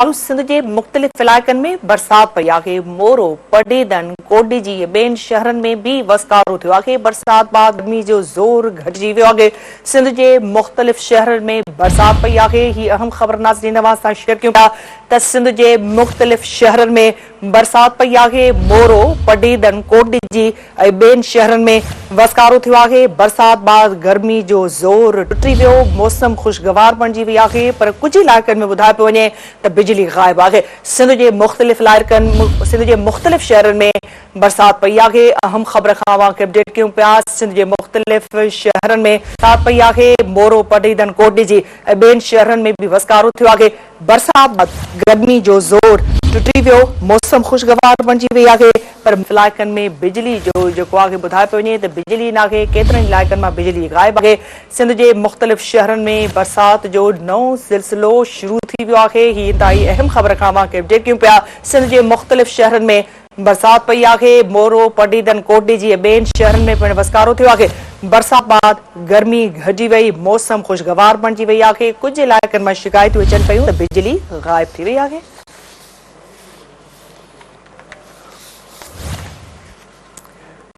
سنڌ جي مختلف علائقن ۾ برسات پئي آهي، مورو، پڊعيدن، ڪوٽڏيجي ۽ ٻين شهرن ۾ به وسڪارو ٿيو آهي، برسات بعد گرمي جو زور گهٽجي ويو آهي، سنڌ جي مختلف شهرن ۾ برسات پئي آهي، هي اهم خبر ناظرين اوهان سان شيئر ڪيون پيا ته سنڌ جي مختلف شهرن ۾ برسات پئي آهي، مورو، پڊعيدن، ڪوٽڏيجي ۽ ٻين شهرن ۾ وسڪارو ٿيو آهي، برسات بعد گرمي جو زور ٽٽي ويو، موسم خوشگوار بڻجي وئي آهي پر ڪجهه علائقن ۾ ٻڌايو پيو وڃي ته بجلي غائب آهي، سنڌ جي مختلف علائقن سنڌ جي مختلف شهرن ۾ برسات پئي آهي، اهم خبر کان اوهان کي اپڊيٽ ڪيون پيا، سنڌ جي مختلف شهرن ۾ برسات پئي آهي، مورو، پڊعيدن، ڪوٽڏيجي ۽ ٻين شهرن ۾ به وسڪارو ٿيو آهي. برسات بعد گرمي جو زور ٽٽي ويو، موسم خوشگوار بڻجي وئي آهي پر علائقن ۾ بجلي جو جيڪو آهي ٻڌايو پيو وڃي ته بجلي ناهي، ڪيترن علائقن مان بجلي غائب آهي، سنڌ جي مختلف شهرن ۾ برسات جو نئون سلسلو شروع ٿي ويو آهي، هي انتهائي اهم خبر کان اوهان کي اپڊيٽ ڪيون پيا، سنڌ جي مختلف شهرن ۾ برسات پئي آهي، مورو، پڊعيدن، ڪوٽڏيجي ۽ ٻين شهرن ۾ پڻ وسڪارو ٿيو آهي، برسات بعد گرمي گهٽجي وئي، موسم خوشگوار بڻجي وئي آهي، ڪجهه علائقن مان شڪايتون اچن پيون ته بجلي غائب ٿي وئي آهي.